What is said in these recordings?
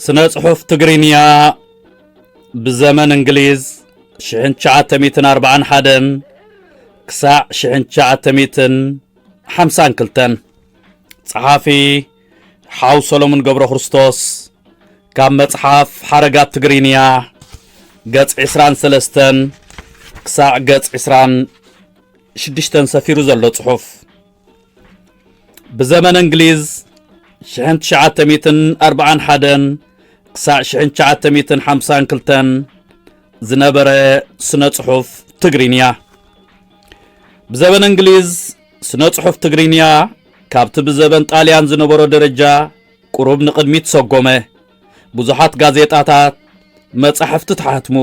ስነ ጽሑፍ ትግርኛ ብዘመን እንግሊዝ ሽሕን ትሽዓተ ሚእትን ኣርባዓን ሓደን ክሳዕ ሽሕን ትሽዓተ ሚእትን ሓምሳን ክልተን። ጸሓፊ ሓው ሰሎሙን ገብረ ክርስቶስ፣ ካብ መጽሓፍ ሓረጋት ትግርኛ ገጽ ዕስራን ሰለስተን ክሳዕ ገጽ ዕስራን ሽዱሽተን ሰፊሩ ዘሎ ጽሑፍ። ብዘመን እንግሊዝ ሽሕን ትሽዓተ ሚእትን ኣርባዓን ሓደን ክሳዕ ሽሕን ትሽዓተ ሚእትን ሓምሳን ክልተን ዝነበረ ስነ ጽሑፍ ትግርኛ። ብዘበን እንግሊዝ ስነ ጽሑፍ ትግርኛ ካብቲ ብዘበን ጣልያን ዝነበሮ ደረጃ ቁሩብ ንቕድሚት ሰጎመ። ብዙሓት ጋዜጣታት፣ መጻሕፍቲ ተሓትሙ።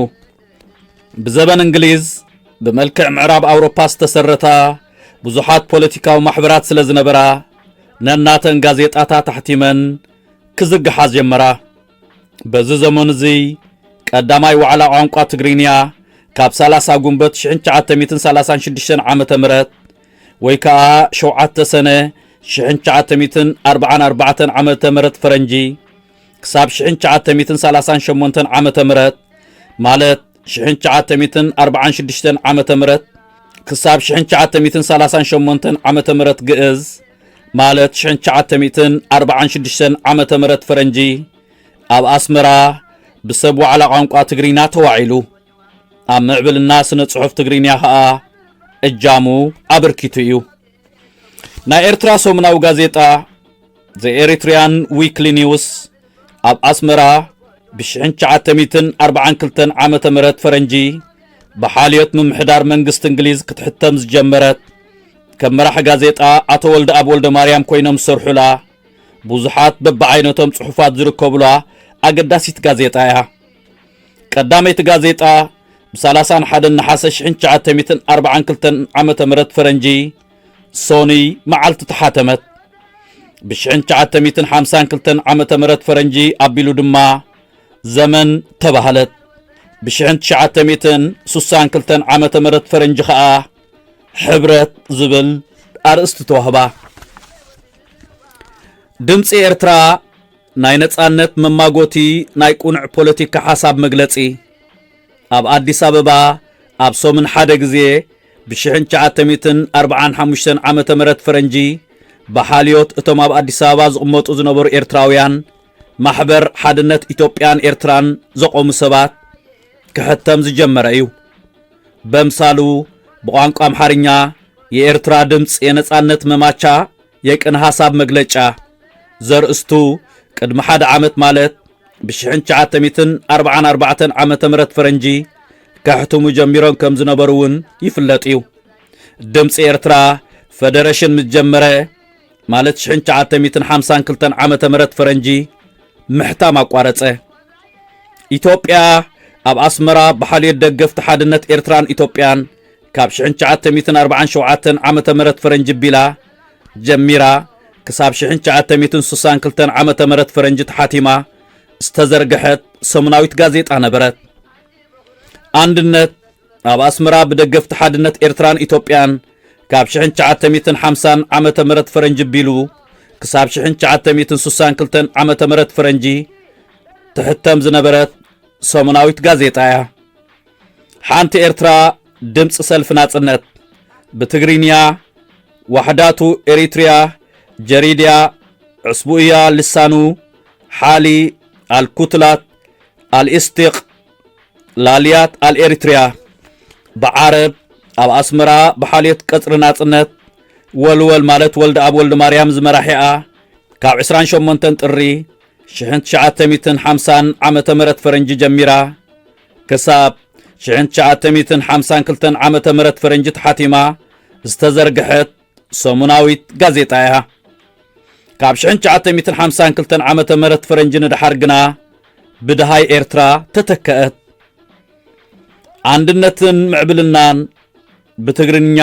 ብዘበን እንግሊዝ ብመልክዕ ምዕራብ ኣውሮፓ ዝተሰረታ ብዙሓት ፖለቲካዊ ማሕበራት ስለ ዝነበራ፣ ነናተን ጋዜጣታት ኣሕቲመን ክዝግሓ ጀመራ። በዚ ዘመን እዚ ቀዳማይ ዋዕላ ቋንቋ ትግርኛ ካብ ሰላሳ ጉንበት ሽሕን ትሽዓተ ሚእትን ሰላሳን ሽዱሽተን ዓመተ ምህረት ወይ ከኣ ሸውዓተ ሰነ ሽሕን ትሽዓተ ሚእትን ኣርባዓን ኣርባዕተን ዓመተ ምህረት ፈረንጂ ክሳብ ሽሕን ትሽዓተ ሚእትን ሰላሳን ሸሞንተን ዓመተ ምህረት፣ ማለት ሽሕን ትሽዓተ ሚእትን ኣርባዓን ሽዱሽተን ዓመተ ምህረት ክሳብ ሽሕን ትሽዓተ ሚእትን ሰላሳን ሸሞንተን ዓመተ ምህረት ግእዝ፣ ማለት ሽሕን ትሽዓተ ሚእትን ኣርባዓን ሽዱሽተን ዓመተ ምህረት ፈረንጂ፣ ኣብ ኣስመራ ብሰብ ዋዕላ ቋንቋ ትግርኛ ተዋዒሉ። ኣብ ምዕብልና ስነ ጽሑፍ ትግርኛ ኸኣ እጃሙ ኣበርኪቱ እዩ። ናይ ኤርትራ ሰሙናዊ ጋዜጣ ዘ ኤሪትሪያን ዊክሊ ኒውስ ኣብ ኣስመራ ብሽሕን ትሽዓተ ሚእትን ኣርባዓን ክልተን ዓመተ ምህረት ፈረንጂ ብሓልዮት ምምሕዳር መንግስቲ እንግሊዝ ክትሕተም ዝጀመረት፣ ከም መራሒ ጋዜጣ ኣቶ ወልደኣብ ወልደማርያም ኮይኖም ዝሰርሑላ፣ ብዙሓት በብዓይነቶም ጽሑፋት ዝርከቡላ ኣገዳሲት ጋዜጣ እያ። ቀዳመይቲ ጋዜጣ ብሰላሳን ሓደን ነሓሰ ሽሕን ትሽዓተ ሚእትን ኣርባዓን ክልተን ዓመተ ምህረት ፈረንጂ ሶኑይ መዓልቲ ተሓተመት። ብሽሕን ትሽዓተ ሚእትን ሓምሳን ክልተን ዓመተ ምህረት ፈረንጂ ኣቢሉ ድማ ዘመን ተባህለት። ብሽሕን ትሽዓተ ሚእትን ሱሳን ክልተን ዓመተ ምህረት ፈረንጂ ኸኣ ሕብረት ዝብል ኣርእስቲ ተዋህባ። ድምጺ ኤርትራ ናይ ነጻነት መማጎቲ፣ ናይ ቁኑዕ ፖለቲካ ሓሳብ መግለጺ። ኣብ ኣዲስ ኣበባ ኣብ ሰሙን ሓደ ግዜ ብሽሕን ትሽዓተ ሚእትን ኣርባዓን ሓሙሽተን ዓመተ ምህረት ፈረንጂ ብሓልዮት እቶም ኣብ ኣዲስ ኣበባ ዝቕመጡ ዝነበሩ ኤርትራውያን ማሕበር ሓድነት ኢትዮጵያን ኤርትራን ዘቖሙ ሰባት ክሕተም ዝጀመረ እዩ። በምሳሉ ብቋንቋ ኣምሓርኛ የኤርትራ ድምጽ የነጻነት መማቻ የቅን ሐሳብ መግለጫ ዘርእስቱ ቅድሚ ሓደ ዓመት ማለት ብሽሕን ትሽዓተ ሚእትን ኣርባዓን ኣርባዕተን ዓመተ ምህረት ፈረንጂ ከሕትሙ ጀሚሮም ከም ዝነበሩ እውን ይፍለጥ እዩ። ድምፂ ኤርትራ ፈደረሽን ምስ ጀመረ ማለት ሽሕን ትሽዓተ ሚእትን ሓምሳን ክልተን ዓመተ ምህረት ፈረንጂ ምሕታም ኣቋረጸ። ኢትዮጵያ ኣብ ኣስመራ ብሓልዮት ደገፍቲ ሓድነት ኤርትራን ኢትዮጵያን ካብ ሽሕን ትሽዓተ ሚእትን ኣርባዓን ሸውዓተን ዓመተ ምህረት ፈረንጂ ቢላ ጀሚራ ክሳብ ሽሕን ትሽዓተ ሚእትን ሱሳን ክልተን ዓመተ ምህረት ፈረንጂ ተሓቲማ ዝተዘርግሐት ሰሙናዊት ጋዜጣ ነበረት። ኣንድነት ኣብ ኣስመራ ብደገፍቲ ሓድነት ኤርትራን ኢትዮጵያን ካብ ሽሕን ትሽዓተ ሚእትን ሓምሳን ዓመተ ምህረት ፈረንጂ ቢሉ ክሳብ ሽሕን ትሽዓተ ሚእትን ሱሳን ክልተን ዓመተ ምህረት ፈረንጂ ትሕተም ዝነበረት ሰሙናዊት ጋዜጣ እያ። ሓንቲ ኤርትራ ድምፂ ሰልፊ ናጽነት፣ ብትግርኛ ዋሕዳቱ ኤሪትሪያ ጀሪድያ ዕስቡእያ ልሳኑ ሓሊ ኣልኩትላት ኣልኢስቲቕ ላልያት ኣልኤሪትሪያ፣ ብዓረብ ኣብ ኣስመራ ብሓልዮት ቀጽሪ ናጽነት ወልወል ማለት ወልደኣብ ወልደማርያም ዝመራሒኣ ካብ ዕስራን ሸሞንተን ጥሪ ሽሕን ትሽዓተ ሚእትን ሓምሳን ዓመተ ምህረት ፈረንጂ ጀሚራ ክሳብ ሽሕን ትሽዓተ ሚእትን ሓምሳን ክልተን ዓመተ ምህረት ፈረንጂ ተሓቲማ ዝተዘርግሐት ሰሙናዊት ጋዜጣ እያ። ካብ ሽሕን ትሽዓተ ሚእትን ሓምሳን ክልተን ዓመተ ምህረት ፈረንጂ ንደሓር ግና ብድሃይ ኤርትራ ተተከአት። ኣንድነትን ምዕብልናን ብትግርኛ፣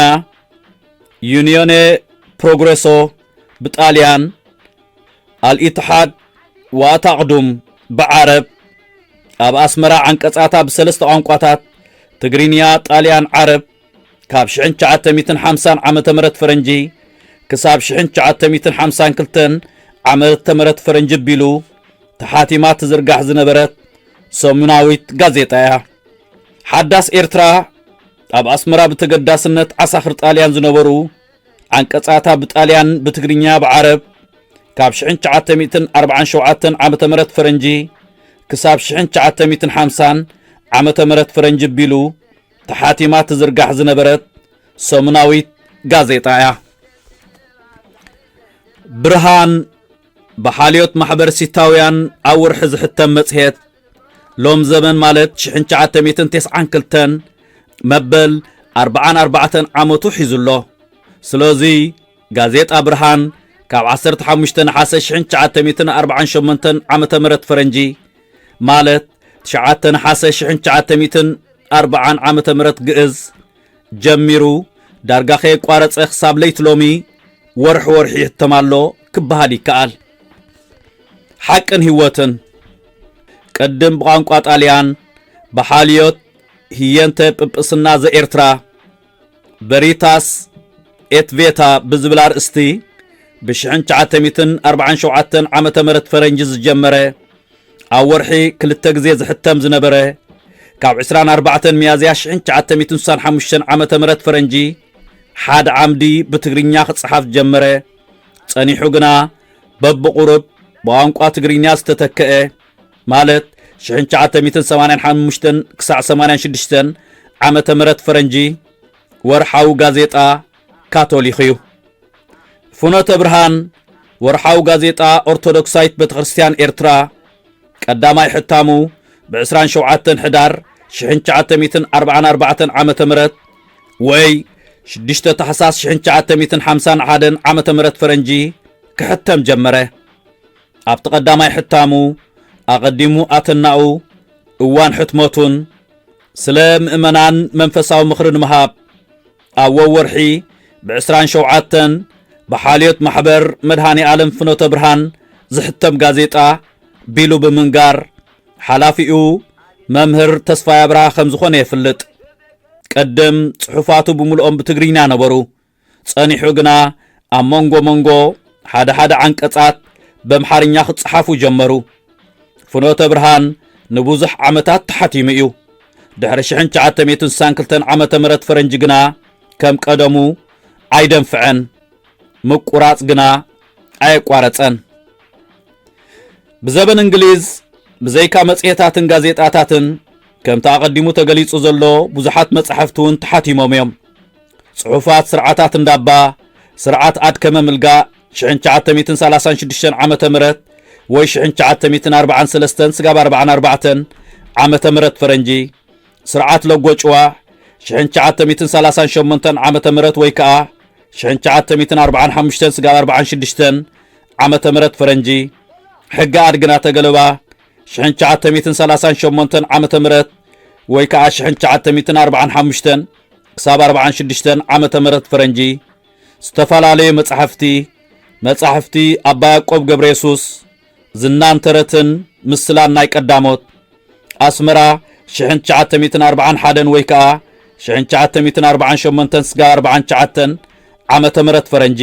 ዩኒዮኔ ፕሮግሬሶ ብጣልያን፣ ኣልኢትሓድ ወኣታቕዱም ብዓረብ፣ ኣብ ኣስመራ ዓንቀጻታ ብሰለስተ ቋንቋታት ትግርኛ፣ ጣልያን፣ ዓረብ ካብ ሽሕን ትሽዓተ ሚእትን ሓምሳን ዓመተ ምህረት ፈረንጂ ክሳብ ሽሕን ትሽዓተ ሚእትን ሓምሳን ክልተን ዓመተ ምህረት ፈረንጂ ኣቢሉ ተሓቲማ ትዝርጋሕ ዝነበረት ሰሙናዊት ጋዜጣ እያ። ሓዳስ ኤርትራ ኣብ ኣስመራ ብተገዳስነት ዓሳኽር ጣልያን ዝነበሩ ዓንቀጻታ ብጣልያን ብትግርኛ ብዓረብ ካብ ሽሕን ትሽዓተ ሚእትን ኣርባዓን ሸውዓተን ዓመተ ምህረት ፈረንጂ ክሳብ ሽሕን ትሽዓተ ሚእትን ሓምሳን ዓመተ ምህረት ፈረንጂ ኣቢሉ ተሓቲማ ትዝርጋሕ ዝነበረት ሰሙናዊት ጋዜጣ እያ። ብርሃን ብሓልዮት ማሕበር ሲታውያን ኣብ ወርሒ ዝሕተም መጽሔት ሎም ዘመን ማለት ሽሕን ትሽዓተ ሚእትን ተስዓን ክልተን መበል ኣርባዓን ኣርባዕተን ዓመቱ ሒዙ ኣሎ። ስለዚ ጋዜጣ ብርሃን ካብ ዓሰርተ ሓሙሽተ ነሓሰ ሽሕን ትሽዓተ ሚእትን ኣርባዓን ሸሞንተን ዓመተ ምህረት ፈረንጂ ማለት ትሽዓተ ነሓሰ ሽሕን ትሽዓተ ሚእትን ኣርባዓን ዓመተ ምህረት ግእዝ ጀሚሩ ዳርጋ ከየቋረጸ ክሳብ ለይቲ ሎሚ ወርሒ ወርሒ ይሕተም ኣሎ ክበሃል ይከኣል። ሓቅን ህይወትን። ቅድም ብቋንቋ ጣልያን ብሓልዮት ህየንተ ጵጵስና ዘኤርትራ ቨሪታስ ኤት ቬታ ብዝብል ኣርእስቲ ብሽሕን ትሽዓተ ሚእትን ኣርባዓን ሸውዓተን ዓመተ ምህረት ፈረንጂ ዝጀመረ ኣብ ወርሒ ክልተ ግዜ ዝሕተም ዝነበረ ካብ ዕስራን ኣርባዕተን ሚያዝያ ሽሕን ትሽዓተ ሚእትን ስሳን ሓሙሽተን ዓመተ ምህረት ፈረንጂ ሓደ ዓምዲ ብትግርኛ ክጸሓፍ ጀመረ። ጸኒሑ ግና በብቑሩብ ብቋንቋ ትግርኛ ዝተተከአ ማለት ሽሕን ትሽዓተ ሚእትን ሰማንያን ሓሙሽተን ክሳዕ ሰማንያን ሽዱሽተን ዓመተ ምህረት ፈረንጂ ወርሓዊ ጋዜጣ ካቶሊኽ እዩ። ፍኖተ ብርሃን ወርሓዊ ጋዜጣ ኦርቶዶክሳዊት ቤተክርስትያን ኤርትራ ቀዳማይ ሕታሙ ብዕስራን ሸውዓተን ሕዳር ሽሕን ትሽዓተ ሚእትን ኣርባዓን ኣርባዕተን ዓመተ ምህረት ወይ ሽዱሽተ ታሕሳስ ሽሕን ትሽዓተ ሚእትን ሓምሳን ሓደን ዓመተ ምህረት ፈረንጂ ክሕተም ጀመረ። ኣብቲ ቀዳማይ ሕታሙ ኣቐዲሙ ኣተናኡ እዋን ሕትመቱን ስለ ምእመናን መንፈሳዊ ምኽሪ ንምሃብ ኣብ ወወርሒ ብዕስራን ሸውዓተን ብሓልዮት ማሕበር መድሃኔ ዓለም ፍኖተ ብርሃን ዝሕተም ጋዜጣ ቢሉ ብምንጋር ሓላፊኡ መምህር ተስፋይ ኣብርሃ ከም ዝኾነ የፍልጥ። ቅድም ጽሑፋቱ ብምልኦም ብትግርኛ ነበሩ። ጸኒሑ ግና ኣብ መንጎ መንጎ ሓደ ሓደ ዓንቀጻት በምሓርኛ ክጸሓፉ ጀመሩ። ፍኖተ ብርሃን ንብዙሕ ዓመታት ተሓቲሙ እዩ። ድሕሪ ሽሕን ትሽዓተ ሚእትን ስሳን ክልተን ዓመተ ምህረት ፈረንጂ ግና ከም ቀደሙ ኣይደንፍዐን። ምቁራጽ ግና ኣየቋረጸን። ብዘበን እንግሊዝ ብዘይካ መጽሔታትን ጋዜጣታትን ከምቲ ኣቐዲሙ ተገሊጹ ዘሎ ብዙሓት መጻሕፍቲ እውን ተሓቲሞም እዮም። ጽሑፋት ስርዓታት እንዳባ፣ ስርዓት ኣድከመ ምልጋእ ሽሕን ትሽዓተ ሚእትን ሰላሳን ሽዱሽተን ዓመተ ምህረት ወይ ሽሕን ትሽዓተ ሚእትን ኣርባዓን ሰለስተን ስጋብ ኣርባዓን ኣርባዕተን ዓመተ ምህረት ፈረንጂ፣ ስርዓት ሎጎ ጭዋ ሽሕን ትሽዓተ ሚእትን ሰላሳን ሸሞንተን ዓመተ ምህረት ወይ ከኣ ሽሕን ትሽዓተ ሚእትን ኣርባዓን ሓሙሽተን ስጋብ ኣርባዓን ሽዱሽተን ዓመተ ምህረት ፈረንጂ፣ ሕጊ ኣድግና ተገለባ ሽሕን ትሽዓተ ሚእትን ሰላሳን ሸሞንተን ዓመተ ምህረት ወይ ከኣ ሽሕን ትሽዓተ ሚእትን ኣርባዓን ሓሙሽተን ክሳብ ኣርባዓን ሽዱሽተን ዓመተ ምህረት ፈረንጂ፣ ዝተፈላለዩ መጻሕፍቲ፣ መጻሕፍቲ ኣባ ያዕቆብ ገብረ የሱስ፣ ዝናን ተረትን ምስላን ናይ ቀዳሞት፣ ኣስመራ ሽሕን ትሽዓተ ሚእትን ኣርባዓን ሓደን ወይ ከኣ ሽሕን ትሽዓተ ሚእትን ኣርባዓን ሸሞንተን ስጋብ ኣርባዓን ትሽዓተን ዓመተ ምህረት ፈረንጂ፣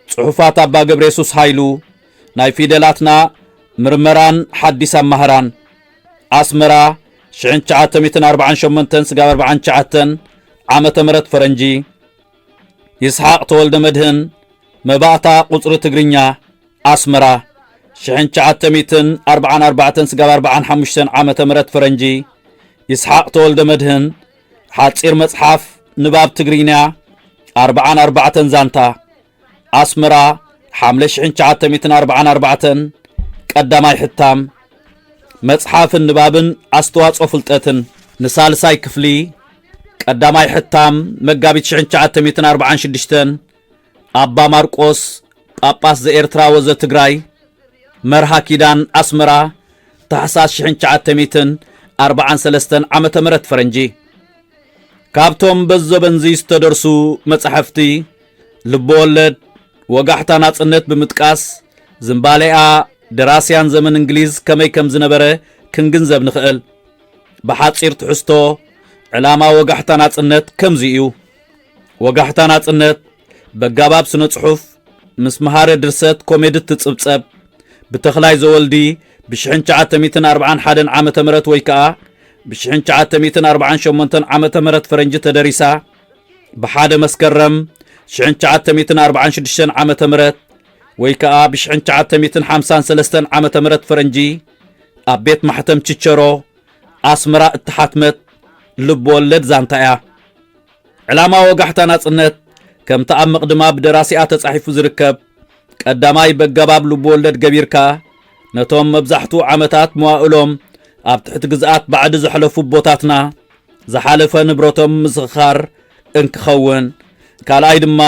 ጽሑፋት ኣባ ገብረ የሱስ ሃይሉ፣ ናይ ፊደላትና ምርመራን ሓዲስ ኣማህራን፣ ኣስመራ ሽሕን ትሽዓተ ሚእትን ኣርባዓን ሸሞንተን ስጋብ ኣርባዓን ትሽዓተን ዓመተ ምህረት ፈረንጂ፣ ይስሓቕ ተወልደ መድህን፣ መባእታ ቁጽሪ ትግርኛ፣ ኣስመራ ሽሕን ትሽዓተ ሚእትን ኣርባዓን ኣርባዕተን ስጋብ ኣርባዓን ሓሙሽተን ዓመተ ምህረት ፈረንጂ፣ ይስሓቕ ተወልደ መድህን፣ ሓጺር መጽሓፍ ንባብ ትግርኛ ኣርባዓን ኣርባዕተን ዛንታ፣ ኣስመራ፣ ሓምለ ሽሕን ትሽዓተ ሚእትን ኣርባዓን ኣርባዕተን፣ ቀዳማይ ሕታም። መጽሓፍን ንባብን ኣስተዋጽኦ ፍልጠትን፣ ንሳልሳይ ክፍሊ፣ ቀዳማይ ሕታም፣ መጋቢት ሽሕን ትሽዓተ ሚእትን ኣርባዓን ሽዱሽተን፣ ኣባ ማርቆስ ጳጳስ ዘኤርትራ ወዘ ትግራይ፣ መርሃ ኪዳን ኣስመራ፣ ታሕሳስ ሽሕን ትሽዓተ ሚእትን ኣርባዓን ሰለስተን ዓመተ ምህረት ፈረንጂ። ካብቶም በዚ ዘበንዚ ዝተደርሱ መጻሕፍቲ ልበወለድ ወጋሕታ ናጽነት ብምጥቃስ ዝምባሌኣ ደራስያን ዘመን እንግሊዝ ከመይ ከም ዝነበረ ክንግንዘብ ንኽእል። ብሓጺር ትሕዝቶ ዕላማ ወጋሕታ ናጽነት ከምዚ እዩ። ወጋሕታ ናጽነት በጋባብ ስነ ጽሑፍ ምስ መሃረ ድርሰት ኮሜዲ ትጽብጸብ ብተኽላይ ዘወልዲ ብሽሕን ትሽዓተ ሚእትን ኣርባዓን ሓደን ዓመተ ምህረት ወይ ከኣ ብሽሕን ትሽዓተ ሚእትን ኣርባዓን ሸሞንተን ዓመተ ምህረት ፈረንጂ ተደሪሳ። ብሓደ መስከረም ሽሕን ትሽዓተ ሚእትን ኣርባዓን ሽዱሽተን ዓመተ ምህረት ወይ ከኣ ብሽሕን ትሽዓተ ሚእትን ሓምሳን ሰለስተን ዓመተ ምህረት ፈረንጂ ኣብ ቤት ማሕተም ችቸሮ ኣስመራ እተሓትመት ልብ ወለድ ዛንታ እያ። ዕላማ ወጋሕታ ናጽነት ከምቲ ኣብ መቕድማ ብደራሲኣ ተጻሒፉ ዝርከብ ቀዳማይ በጋባብ ልብ ወለድ ገቢርካ ነቶም መብዛሕትኡ ዓመታት መዋእሎም ኣብ ትሕቲ ግዝኣት ባዕዲ ዘሕለፉ ኣቦታትና ዝሓለፈ ንብረቶም ምዝኽኻር እንክኸውን፣ ካልኣይ ድማ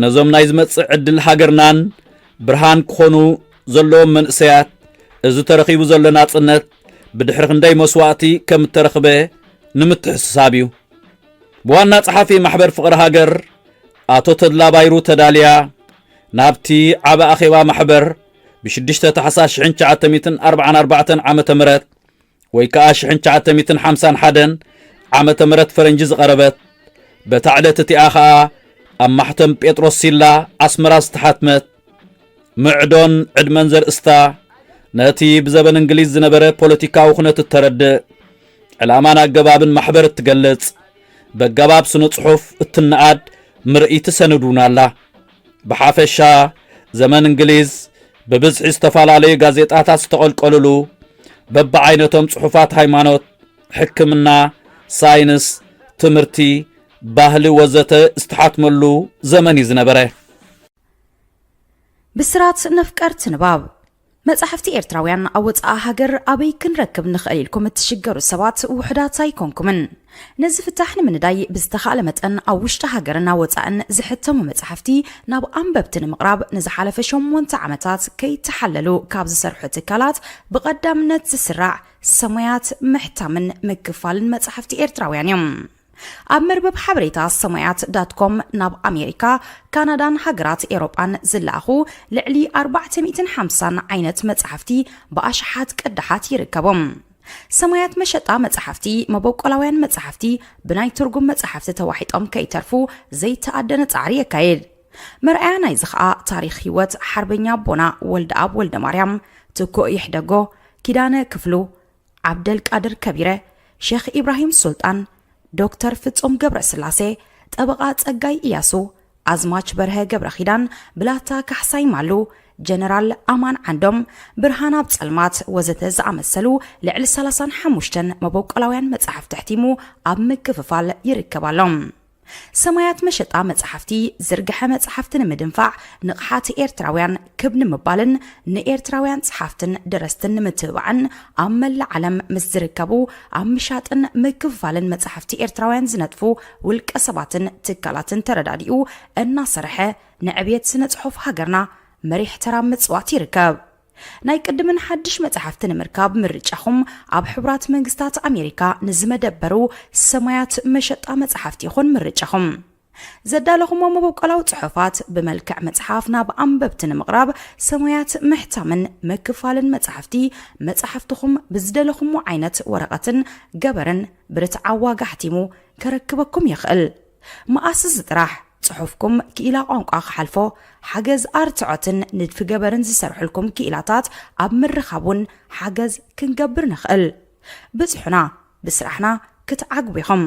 ነዞም ናይ ዝመጽእ ዕድል ሃገርናን ብርሃን ክኾኑ ዘለዎም መንእሰያት እዚ ተረኺቡ ዘሎ ናጽነት ብድሕሪ ክንደይ መስዋእቲ ከም እተረኽበ ንምትሕስሳብ እዩ። ብዋና ጸሓፊ ማሕበር ፍቕሪ ሃገር ኣቶ ተድላ ባይሩ ተዳልያ ናብቲ ዓቢ ኣኼባ ማሕበር ብሽዱሽተ ታሕሳስ ሽሕን ትሽዓተ ሚእትን ኣርባዓን ኣርባዕተን ዓመተ ምህረት ወይ ከኣ ሽሕን ትሽዓተ ሚእትን ሓምሳን ሓደን ዓመተ ምህረት ፈረንጂ ዝቐረበት፣ በታ ዕለት እቲኣ ኸኣ ኣብ ማሕተም ጴጥሮስ ሲላ ኣስመራ ዝተሓትመት ምዕዶን ዕድመን ዘርእስታ ነቲ ብዘበን እንግሊዝ ዝነበረ ፖለቲካዊ ኩነት እተረድእ፣ ዕላማን ኣገባብን ማሕበር እትገልጽ፣ በገባብ ስነ ጽሑፍ እትነኣድ ምርኢት ትሰንድ እውን ኣላ። ብሓፈሻ ዘመን እንግሊዝ ብብዝሒ ዝተፈላለዩ ጋዜጣታት ዝተቐልቀሉሉ፣ በብዓይነቶም ጽሑፋት ሃይማኖት፣ ሕክምና፣ ሳይንስ፣ ትምህርቲ፣ ባህሊ ወዘተ ዝተሓትመሉ ዘመን እዩ ዝነበረ። ብስራት ነፍቀርቲ ንባብ። መጻሕፍቲ ኤርትራውያን ኣብ ወጻኢ ሃገር ኣበይ ክንረክብ ንኽእል ኢልኩም እትሽገሩ ሰባት ውሑዳት ኣይኮንኩምን። ነዚ ፍታሕ ንምንዳይ ብዝተኻእለ መጠን ኣብ ውሽጢ ሃገርን ኣብ ወጻእን ዝሕተሙ መጻሕፍቲ ናብ ኣንበብቲ ንምቕራብ ንዝሓለፈ ሸሞንተ ዓመታት ከይተሓለሉ ካብ ዝሰርሑ ትካላት ብቐዳምነት ዝስራዕ ሰማያት ምሕታምን ምክፋልን መጻሕፍቲ ኤርትራውያን እዮም። ኣብ መርበብ ሓበሬታ ሰማያት ዳት ኮም ናብ ኣሜሪካ፣ ካናዳን ሃገራት ኤውሮጳን ዝለኣኹ ልዕሊ ኣርባዕተ ሚእትን ሓምሳን ዓይነት መጻሕፍቲ ብኣሽሓት ቅዳሓት ይርከቦም። ሰማያት መሸጣ መጻሕፍቲ፣ መበቆላውያን መጻሕፍቲ ብናይ ትርጉም መጻሕፍቲ ተዋሒጦም ከይተርፉ ዘይተኣደነ ጻዕሪ የካይድ። መርኣያ ናይዚ ኸኣ ታሪኽ ህይወት ሓርበኛ ኣቦና ወልደኣብ ወልደማርያም፣ ትኩእ ይሕደጎ፣ ኪዳነ ክፍሉ፣ ዓብደልቃድር ከቢረ፣ ሼኽ ኢብራሂም ሱልጣን፣ ዶክተር ፍጹም ገብረስላሴ፣ ጠበቓ ጸጋይ ኢያሱ፣ ኣዝማች በርሀ ገብረኺዳን፣ ብላታ ካሕሳይ ማሉ፣ ጀነራል ኣማን ዓንዶም፣ ብርሃን ኣብ ጸልማት ወዘተ ዝኣመሰሉ ልዕሊ ሰላሳን ሓሙሽተን መበቆላውያን መጻሕፍቲ ኣሕቲሙ ኣብ ምክፍፋል ይርከብ ኣሎ። ሰማያት መሸጣ መጻሕፍቲ ዝርግሐ መጻሕፍቲ ንምድንፋዕ ንቕሓት ኤርትራውያን ክብ ንምባልን ንኤርትራውያን ጸሓፍትን ደረስትን ንምትብባዕን ኣብ መላእ ዓለም ምስ ዝርከቡ ኣብ ምሻጥን ምክፍፋልን መጻሕፍቲ ኤርትራውያን ዝነጥፉ ውልቀ ሰባትን ትካላትን ተረዳዲኡ እናሰርሐ ንዕብየት ስነ ጽሑፍ ሃገርና መሪሕ ተራ ምጽዋት ይርከብ። ናይ ቅድምን ሓድሽ መጻሕፍቲ ንምርካብ ምርጫኹም ኣብ ሕቡራት መንግስታት ኣሜሪካ ንዝመደበሩ ሰማያት መሸጣ መጻሕፍቲ ይኹን ምርጫኹም። ዘዳለኹሞ መበቆላዊ ጽሑፋት ብመልክዕ መጽሓፍ ናብ ኣንበብቲ ንምቕራብ ሰማያት ምሕታምን ምክፋልን መጻሕፍቲ መጻሕፍትኹም ብዝደለኹሞ ዓይነት ወረቐትን ገበርን ብርትዓዊ ዋጋ ኣሕቲሙ ከረክበኩም ይኽእል። መኣስ እዚ ጥራሕ ጽሑፍኩም ክኢላ ቋንቋ ክሓልፎ ሓገዝ ኣርትዖትን ንድፊ ገበርን ዝሰርሑልኩም ክኢላታት ኣብ ምርኻብ እውን ሓገዝ ክንገብር ንኽእል። ብጽሑና፣ ብስራሕና ክትዓግቡ ኢኹም።